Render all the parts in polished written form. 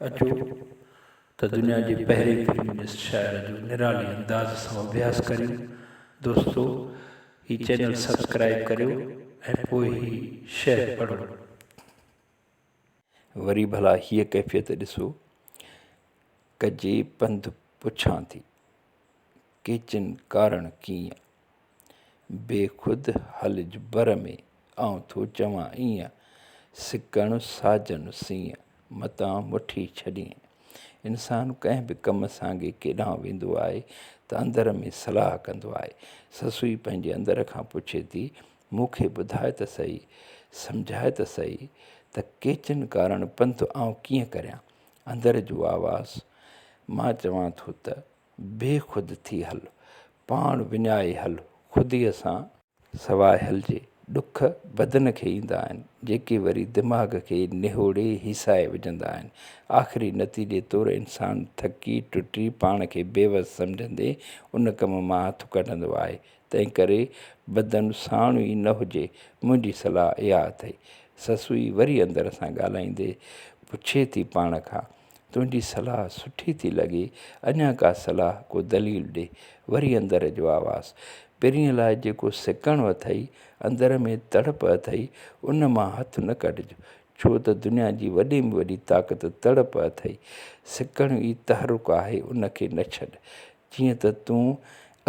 اچو ته دنيا جي پهرين فيمنسٽ شاعر جو نرالي انداز سان اڀياس ڪريون. دوستو هي چينل سبسڪرائيب ڪريو ۽ پوء هي شعر پڙهو. وري ڀلا هيء ڪيفيت ڏسو، ڪجي پنڌ پڇان ٿي، ڪيچن ڪارڻ ڪيئن، بي خود هلج بر ۾، آئون ٿو چوان ايئن، سڪڻ ساجن سيئن، متان مٺي ڇڏين. انسان ڪنهن به ڪم سانگي ڪيڏانهن ويندو آهي ته اندر ۾ صلاح ڪندو آهي. سسئي پنهنجي اندر کان پڇي ٿي، مون کي ٻڌاء ته سهي، سمجهاء ته سهي ته ڪيچن ڪارڻ پنڌ آئون ڪيئن ڪريان؟ اندر جو آواز، مان چوان ٿو ته بي خود ٿي هل، پاڻ وڃائي هل، خوديء سان سواء هلجي. ڏک بدن کي ايندا آهن، جيڪي وري دماغ کي نهوڙي هيسائي وجهندا آهن. آخري نتيجي طور انسان ٿڪي ٽٽي پاڻ کي بيوس سمجهندي ان ڪم مان هٿ ڪڍندو آهي. تنهنڪري بدن ساڻ ئي نه هجي، منهنجي صلاح اها اٿئي. سسئي وري اندر سان ڳالهائيندي پڇي ٿي پاڻ کان، تنهنجي صلاح سٺي ٿي لڳي، اڃا ڪا صلاح، ڪو دليل ڏي. وري اندر جو آواز، پرينء لاء جيڪو سڪڻ اٿئي، اندر ۾ تڙپ اٿئي، ان مان هٿ نه ڪڍج، ڇو ته دنيا جي وڏي ۾ وڏي طاقت تڙپ اٿئي. سڪڻ ئي تحرڪ آهي، ان کي نه ڇڏ. جيئن ته تون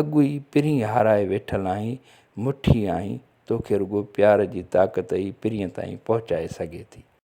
اڳ ئي پرين هارائي ويٺل آهين، مٺي آهين، توکي رڳو پيار جي طاقت ئي پرينء تائين پهچائي سگهي ٿي.